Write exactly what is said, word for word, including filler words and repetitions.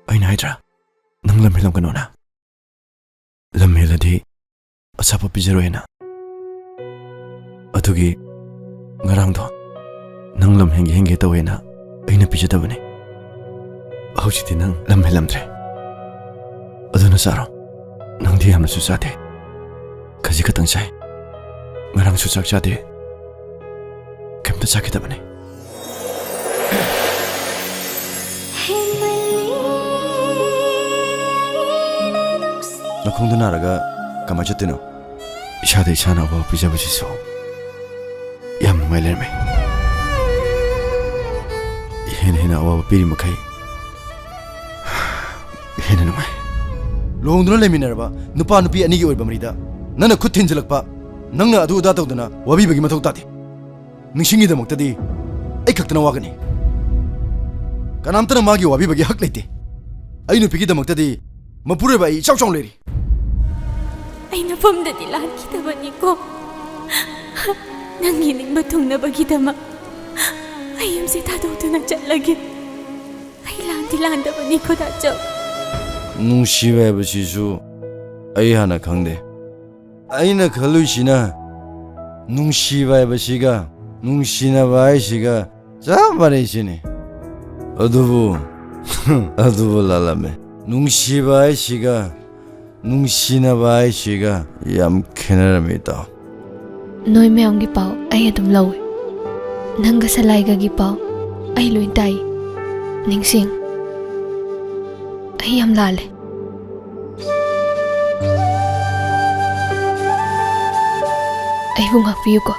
ꯑꯩꯅ ꯍꯥꯏꯗ꯭ꯔꯥ, ꯅꯪ ꯂꯝ ꯍꯦꯜꯂꯝꯒꯅꯣꯅ? ꯂꯝ ꯍꯦꯜꯂꯗꯤ ꯑꯆꯥꯄꯣꯠ ꯄꯤꯖꯔꯣꯏꯅ꯫ ꯑꯗꯨꯒꯤ ꯉꯔꯥꯡꯗꯣ ꯅꯪ ꯂꯝ ꯍꯦꯟꯒꯦ ꯍꯦꯟꯒꯦ ꯇꯧꯋꯦꯅ ꯑꯩꯅ ꯄꯤꯖꯗꯕꯅꯦ꯫ ꯍꯧꯖꯤꯛꯇꯤ ꯅꯪ ꯂꯝ ꯍꯦꯜꯂꯝꯗ꯭ꯔꯦ꯫ ꯑꯗꯨꯅ ꯆꯥꯔꯣ꯫ ꯅꯪꯗꯤ ꯌꯥꯝꯅꯁꯨ ꯆꯥꯗꯦ꯫ ꯈꯖꯤꯛ ꯈꯛꯇꯪ ꯆꯥꯏ꯫ ꯉꯔꯥꯡꯁꯨ ꯆꯥꯛ ꯆꯥꯗꯦ꯫ ꯀꯩꯝꯇ ꯆꯥꯈꯤꯗꯕꯅꯦ꯫ ꯅꯈꯣꯡꯗꯣ ꯅꯥꯔꯒ ꯀꯃꯥꯏ ꯆꯠꯇꯣꯏꯅꯣ? ꯏꯁꯥꯗ ꯏꯁꯥꯅ ꯑꯋꯥꯕ ꯄꯤꯖꯕꯁꯤꯁꯨ ꯌꯥꯝ ꯅꯨꯡꯉꯥꯏ ꯂꯩꯔꯝꯃꯦ꯫ ꯍꯦꯟꯅ ꯍꯦꯟꯅ ꯑꯋꯥꯕ ꯄꯤꯔꯤ ꯃꯈꯩ ꯍꯦꯟꯅ ꯅꯨꯡꯉꯥꯏ꯫ ꯂꯨꯍꯣꯡꯗꯨꯅ ꯂꯩꯃꯤꯟꯅꯔꯕ ꯅꯨꯄꯥ ꯅꯨꯄꯤ ꯑꯅꯤꯒꯤ ꯑꯣꯏꯕ ꯃꯔꯤꯗ ꯅꯪꯅ ꯈꯨꯠ ꯊꯤꯟꯖꯤꯜꯂꯛꯄ, ꯅꯪꯅ ꯑꯗꯨ ꯑꯗꯥ ꯇꯧꯗꯅ ꯋꯥꯕꯤꯕꯒꯤ ꯃꯊꯧ ꯇꯥꯗꯦ꯫ ꯅꯤꯡꯁꯤꯡꯒꯤꯗꯃꯛꯇꯗꯤ ꯑꯩ ꯈꯛꯇꯅ ꯋꯥꯒꯅꯤ꯫ ꯀꯅꯥꯝꯇꯅ ꯃꯥꯒꯤ ꯋꯥꯕꯤꯕꯒꯤ ꯍꯛ ꯂꯩꯇꯦ꯫ ꯑꯩ ꯅꯨꯄꯤꯒꯤꯗꯃꯛꯇꯗꯤ ꯃꯄꯨꯔꯣꯏꯕ ꯑꯩ ꯏꯆꯥꯎ ꯆꯥꯎꯅ ꯂꯩꯔꯤ꯫ ꯑꯩ ꯅꯐꯝꯗꯗꯤ ꯂꯥꯟꯈꯤꯗꯕꯅꯤꯀꯣ꯫ ꯅꯪꯒꯤ ꯅꯤꯡꯕ ꯊꯨꯡꯅꯕꯒꯤꯗꯃꯛ ꯑꯩ ꯌꯨꯝꯁꯦ ꯊꯥꯗꯣꯛꯇꯨꯅ ꯆꯠꯂꯒꯦ꯫ ꯑꯩ ꯂꯥꯟꯗꯤ ꯂꯥꯟꯗꯕꯅꯤ, ꯈꯨꯗꯥꯆꯧ꯫ ꯅꯨꯡꯁꯤꯕ ꯍꯥꯏꯕꯁꯤꯁꯨ ꯑꯩ ꯍꯥꯟꯅ ꯈꯪꯗꯦ꯫ ꯑꯩꯅ ꯈꯜꯂꯨꯏꯁꯤꯅ ꯅꯨꯡꯁꯤꯕ ꯍꯥꯏꯕꯁꯤꯒ ꯅꯨꯡꯁꯤꯅꯕ ꯍꯥꯏꯁꯤꯒ ꯆꯞ ꯃꯥꯟꯅꯩ ꯁꯤꯅꯤ꯫ ꯑꯗꯨꯕꯨ, ꯑꯗꯨꯕꯨ ꯂꯥꯜꯂꯝꯃꯦ꯫ ꯅꯨꯡꯁꯤꯕ ꯍꯥꯏꯁꯤꯒ ꯅꯨꯡꯁꯤꯅꯕ ꯍꯥꯏꯁꯤꯒ ꯌꯥꯝ ꯈꯦꯠꯅꯔꯝꯃꯤ, ꯏꯇꯥꯎ꯫ ꯅꯣꯏ ꯃꯌꯥꯝꯒꯤ ꯄꯥꯎ ꯑꯩ ꯑꯗꯨꯝ ꯂꯧꯏ꯫ ꯅꯪꯒ ꯁꯂꯥꯏꯒꯒꯤ ꯄꯥꯎ ꯑꯩ ꯂꯣꯏ ꯇꯥꯏ꯫ ꯅꯤꯡꯁꯤꯡ, ꯑꯩ ꯌꯥꯝ ꯂꯥꯜꯂꯦ꯫ ꯑꯩꯕꯨ ꯉꯥꯛꯄꯤꯌꯨꯀꯣ꯫